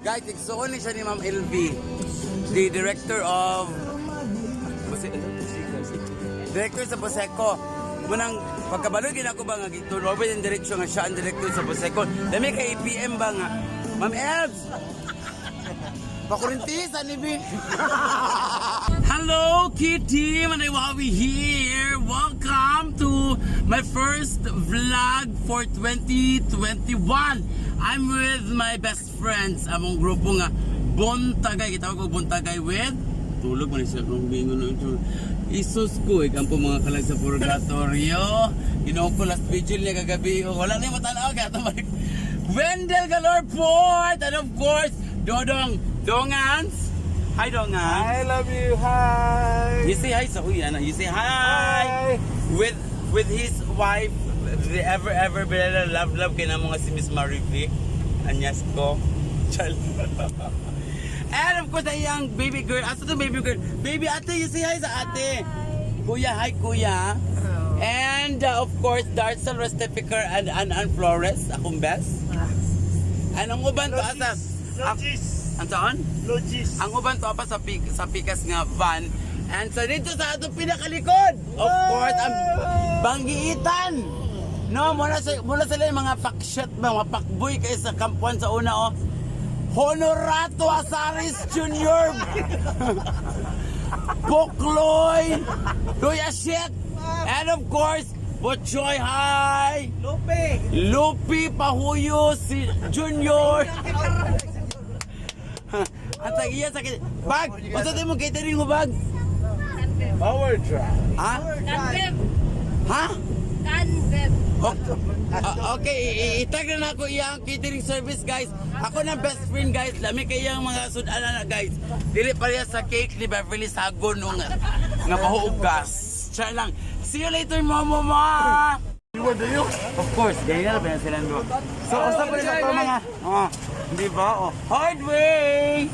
Guys, igsuon ni siya ni Ma'am LV. The director of Director sa Boseco. Munang pagkabalo gid ako ba nga gitulog ang diretso nga siya ang director sa Boseco. Dami kay APM ba nga. Ma'am Elves. Pakurinti sa ni Bin. Hello, Kitty! Manay Wawi here! Welcome to my first vlog for 2021. I'm with my best friends. Among grupo nga Bontagay. Gitawag ko Bontagay with tulog man siya kung bingon no ito. Isus ko, ikampo mga kalag sa purgatorio. Ginoo ko last vigil niya kagabi. Wala na yung matanaw kaya tumalik. Wendell Galorport! And of course, Dodong Dongans! Hi, Dongan! I love you. Hi. You say hi sa kuya na. You say hi. Hi. With his wife, the ever ever Bella love love kay namo nga si Miss Marivic. Anyas ko. Chal. And of course, ang iyang baby girl. Asa to baby girl? Baby ate, you say hi sa ate. Kuya, hi kuya. And of course, Darcel Restificar and Ann Ann Flores, akong best. And ang uban to asa? Logis. Ang saan? Logis. Ang uban to pa sa pik, sa pikas nga van. And sa dito sa atong pinakalikod, of course, ang banggiitan. No, muna sila yung mga fuckshot ba, mga pakboy kay sa kampuan sa una oh. Honorato Asaris Jr. Bokloy! Loy Ashit! And of course, Butchoy Hi! Lupe. Lupi Pahuyo si Junior. Ang tag-iya sa bag. Unsa tayo mo catering mo bag? Power drive. Ha? Canweb. Ha? Canweb. Okay, itag na nako iyang catering service guys. Ako na best friend guys. Lami kay iyang mga sudan na guys. Dili pareha sa cake ni Beverly Sago nung nga baho og gas. Char lang. See you later, mama ma. Of course, ganyan na ba sila do. So, usa pa rin sa ito mga, oh, di ba? Oh, hard way!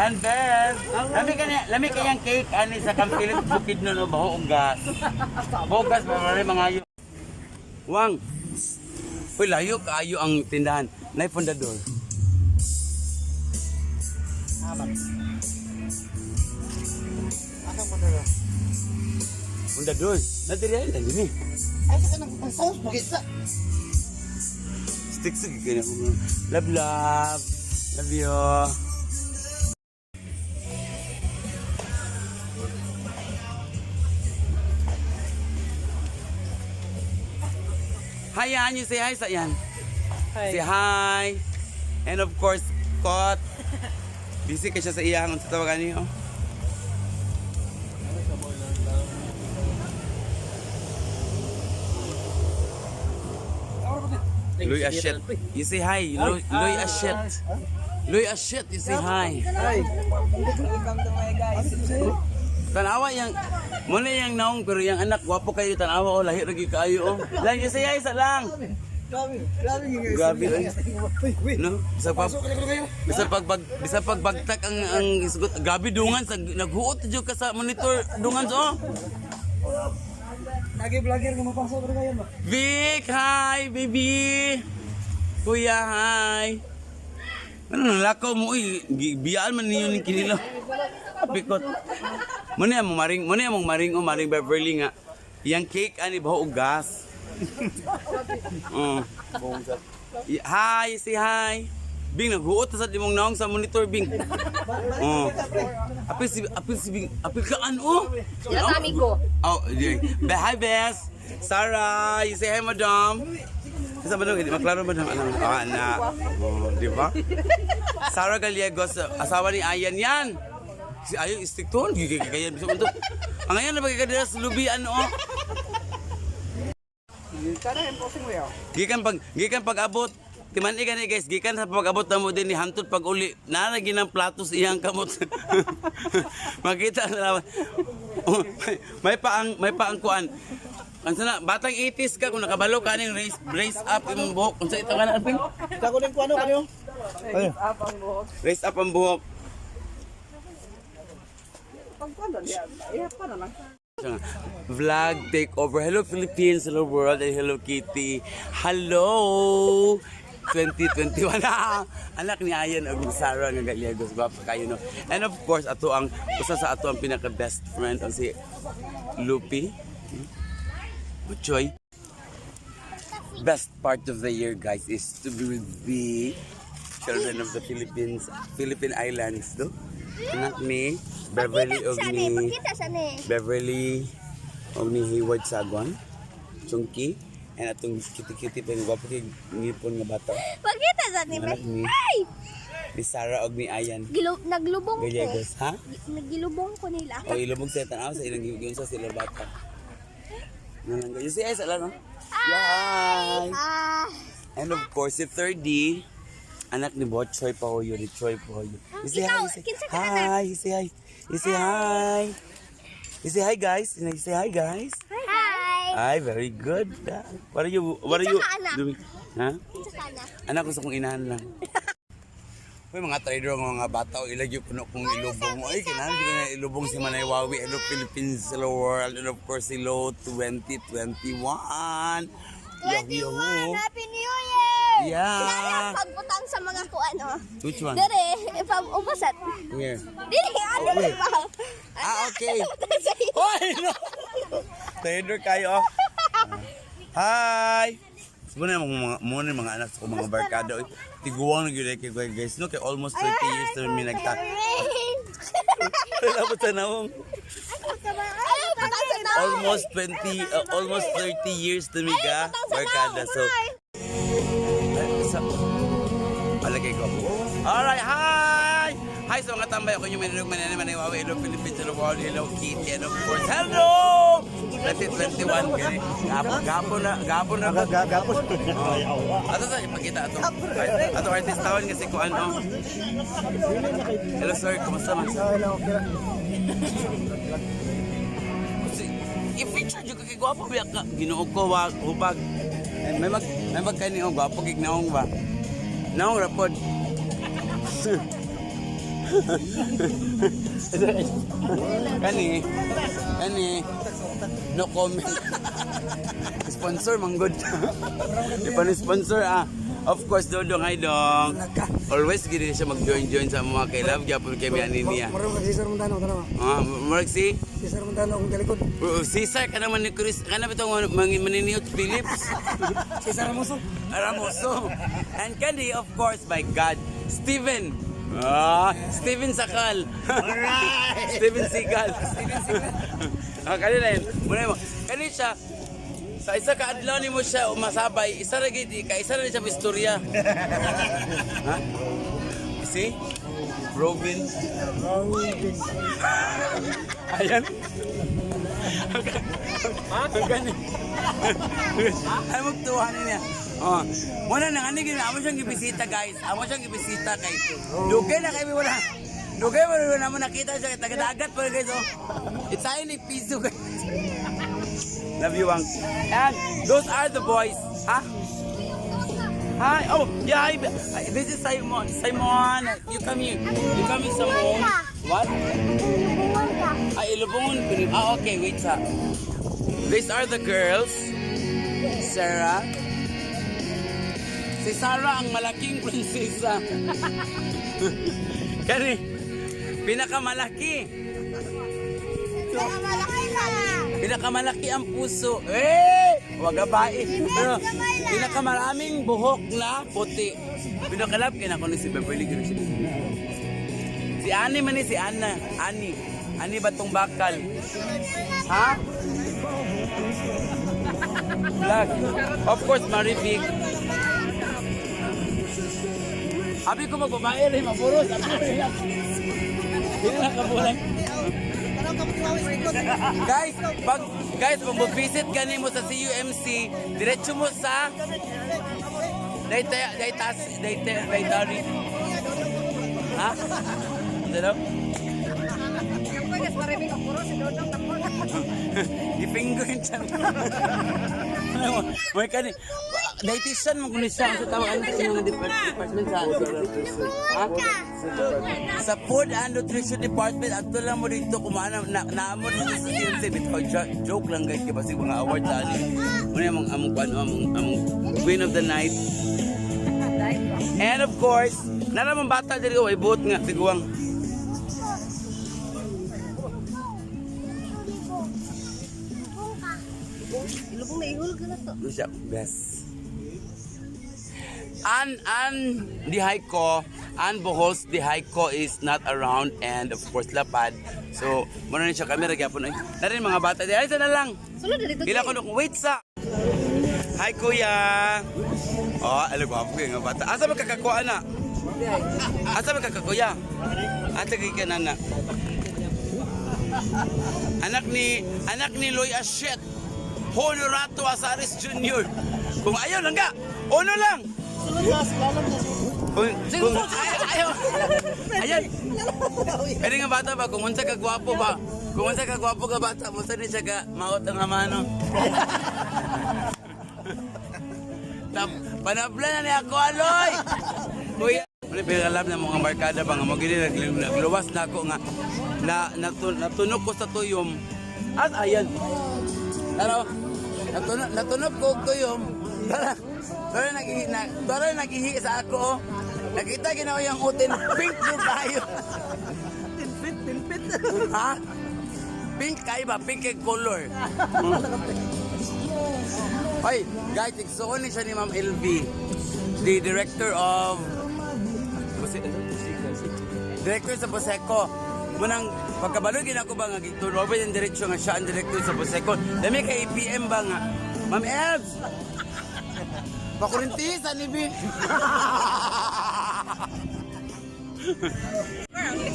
And then, lami kayang cake ani sa Kampilit Bukid no, no, baho og gas. Baho og gas, ba rin mga ayo. Wang. Uy, layo kaayo ang tindahan. Nay Fundador. Asang mo Fundador. Nadiri ay dali ni. Ay, sa kanang ang sauce mo sa. Stick sige kanya. Love love. Love you. Hi, Yan. You say hi sa Yan. Hi. Say hi. And of course, Kot. Busy ka siya sa iyang sa tawagan niyo. Luy Ashit. You say hi. Luy, Luy Ashit. Luy Ashit, you say hi. Hi. Welcome to my guys. Tanawa yang muna yang naong pero yang anak gwapo kayo tanawa oh lahi ra gyud kaayo oh. Lang you say hi sa lang. Grabe, grabe Grabe, oy. Uy, No? Bisa pagbagtak ang isgot. Grabe dungan sa naghuot jud ka sa monitor dungan so. Oh. Lagi vlogger nga mapasok rin kayo ba? Vic, hi baby. Kuya, hi. Ano nalakaw mo uy, biyaan man ninyo ning kinilo. Pikot. Muna mo maring, muna mong maring o maring Beverly nga. Yang cake ani ba og gas. Oh. Hi, say hi. Bing naghuot ta sa imong naong sa monitor Bing. Oh. Apil si Bing, apil ka an oh. Sila sa amigo. Oh, yeah. Hi, Bess. Sarah, you say hi, madam. Sa madam, hindi maklaro madam. Anong ah, na. Oh, di ba? Sarah Gallegos, asawa ni Ayan yan. Si Ayan, stick to. Gigigagayan. Bisa untuk. Ang ayan na bagay sa lubi, ano, oh. Sana imposing mo yaw. Gikan pag-abot. Timan ka ni guys, gikan sa pag-abot na mo din ni hantod pag uli. Nara ginang platos iyang kamot. Makita na naman. Oh, may paang kuan. Ang sana, batang 80s ka kung nakabalo ka ning raise raise up imong buhok. Unsa ito ka na Alvin? Sa ko din ko ano kanyo? Ayun. Raise up ang buhok. Vlog takeover. Hello Philippines, hello world, and hello Kitty. Hello! 2021. Anak ni Ayan og ni Sarah nga Gallegos, gwapo kayo, no. And of course, ato ang usa sa ato ang pinaka best friend ang si Lupi. Butchoy. Best part of the year, guys, is to be with the children of the Philippines, Philippine Islands, no? Anak ni Beverly og ni Pakita siya ni. Beverly og ni Hayward Sagon, Chunky, and atong cutie-cutie pa yung gwapo kay ngipon nga bata. Pakita siya ni. Anak ni Ay! ni Sarah og ni Ayan Naglubong ko. Gallegos, ha? Nagilubong ko nila. O ilubog sa tanaw sa ilang giyon sa sila bata. Nalangga. You say hi sa no? Hi! Ah, And of course, si third D, anak ni Botchoy Pahoyo, ni Troy Pahoyo. You say hi, Ikaw, you say kinsa ka anak? hi, you say hi. You say hi. You say hi, guys. You say hi, guys. Hi! Hi, very good. Ah, what are you Kinsa ka, anak? doing? Ha? Kinsa ka anak? Anak ko sa kong inahan lang. Uy, mga trader nga mga bata, o ilagyo puno kong ilubong. Ay, kinahanglan ko na ilubong si Manay Wawi. Hello, Philippines, hello world, and of course, hello 2021. Yahoo, yahoo. Happy New Year! Yeah. Kinahanglan pagbutang sa mga kuan oh. Which one? Dere, ipag-ubasat. Where? Dili, ano Where? ba? Ah, okay. Oy, no! Trader kayo. Oh. Hi! Muna yung mga, muna yung mga anak sa mga barkada. Oy, tiguang na gyud kay guys. No, kay almost 30 years na mi nagta. Wala sa naong. Ay, butang sa tao. Almost 20, almost 30 years na mi ka barkada. So, sa palagay ko. Alright, hi! Hi sa mga tambay. Ako yung Manilog Manila, Maniwawi, Hello Philippines, Hello World, Hello Kitty, and of course, hello! 2021, gani. Gapon, gapon na, gapon na. Gapos. Oh. Ato sa ipakita ato. Ato artist tawon kasi ko ano. Hello sir, kumusta man? Hello, okay lang. Kasi, i-feature jud ka kay gwapo biya ka. Ginoo ko wa hubag. Eh, may mag kani og gwapo gig naong ba. Naong ra pod. Kani kani no comment. Sponsor man good. Di pa ni sponsor ah. Of course, Dodong, hi Dong. Always gini siya mag-join-join sa mga kay Love gyapon kay mi niya. Marunong ka Cesar Montano, tanawa. Ah, murag si Cesar Montano akong talikod. Oh, Cesar ka naman ni Chris. Ka na bitong maniniyot Philips. Cesar Ramoso. Ramoso. And Candy, of course, my God, Steven. Ah, Steven Sakal. Alright. Steven Seagal. Steven Seagal. Ah, kanina yun. Muna mo. Kani siya, sa isa ka adlaw nimo siya umasabay, isa ra gid ka isa ra siya istorya. Ha? See? Robin. Robin. Ayan. Ang gani. Ay magtuwa niya. Oh. Wala na ani gid amo siyang gibisita, guys. Amo siyang gibisita kay dugay na kay wala. Dugay wala na mo nakita siya taga dagat pa guys oh. It's ay ni piso guys. Love you, Wang. And those are the boys. Ha? Hi. Oh, yeah. Hi. This is Simon. Simon, you come here. You come here, Simon. What? Ilubungan ka. Ay, ilubungon ko rin. Ah, okay. Wait sa. These are the girls. Sarah. Si Sarah ang malaking prinsesa. Kani, pinakamalaki. Malaki ka. Pinakamalaki ang puso. Eh! Wag babae. Pero, pinakamaraming buhok na puti. Pinakalab kina ko ni si Beverly Giro. Si Annie man ni si Anna. Annie. Annie batong bakal. Ha? Vlog. Of course, Marivic. Abi ko magbabae rin, maburos. Abi ko rin. Hindi na kabulan. Guys, pag mag-visit gani mo sa CUMC, diretso mo sa Dayta Daytas Dayta Daytari. Ha? Ano daw? Gipinggo yung tiyan. May kani dietitian mo kuno siya sa tawag ano sa mga department sa Ha? Sa Food and Nutrition Department ato lang mo dito kumana na naamo dito sa CMC bitaw joke lang guys kay basig mga award sa ani. Muna among among kuan among among Queen of the Night. And of course, naramang bata diri, oh, ay buot nga tiguang. Ilubong na ihulog na to. Ano siya? Best. An di Haiko, An Bohols di Haiko is not around and of course lapad. So, muna ni siya camera gyapon ay. Narin mga bata di ay na lang. Sulod na dito. Gila ko nung wait sa. Hi, kuya. Oh, alam ko kayo nga bata. Asa ba kakakuha na? Asa ba kakakuya? Asa kay ka nana? Anak ni Loy Ashit. Honorato Asaris Jr. Kung ayaw lang ka, ono lang. Kung ayaw, ayaw. Ayan. Kani nga bata ba, kung unsa ka gwapo ba, kung unsa ka gwapo ka bata, musa ni siya ka maot ang amano. Tap, panabla na niya ako, aloy! Kuya, wala pinakalam na mga barkada ba nga mo gini nagluwas na ako nga na natunog ko sa tuyom. At ayan. Tara, natunog ko og tuyom. Tara, tara nagihi na, tara nagihi sa ako. Oh. Nakita ginawa yung utin, pink yung kayo. Tinpit, tinpit. Ha? Pink kayo ba? Pink kay color. Ay, guys, igsuon ni siya ni Ma'am LV. The director of Director sa Boseco. Munang pagkabalo gina ko ba nga giturobin ang diretsyo nga siya ang director sa Boseco. Dami kay APM ba nga. Ma'am Elves. Pakurinti sa ni B.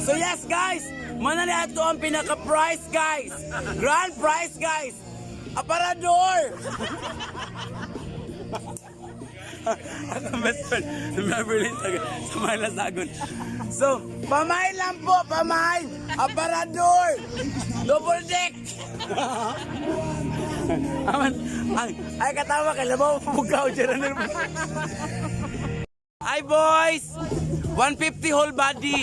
So yes guys, mana na ato ang pinaka-prize guys. Grand prize guys. Aparador. Ang best friend, Beverly sa Myla Sagon. So, pamain lang po, pamain. Aparador. Double deck. Aman, ay, ay katawa kay labaw pugaw dyan. Hi boys! 150 whole body.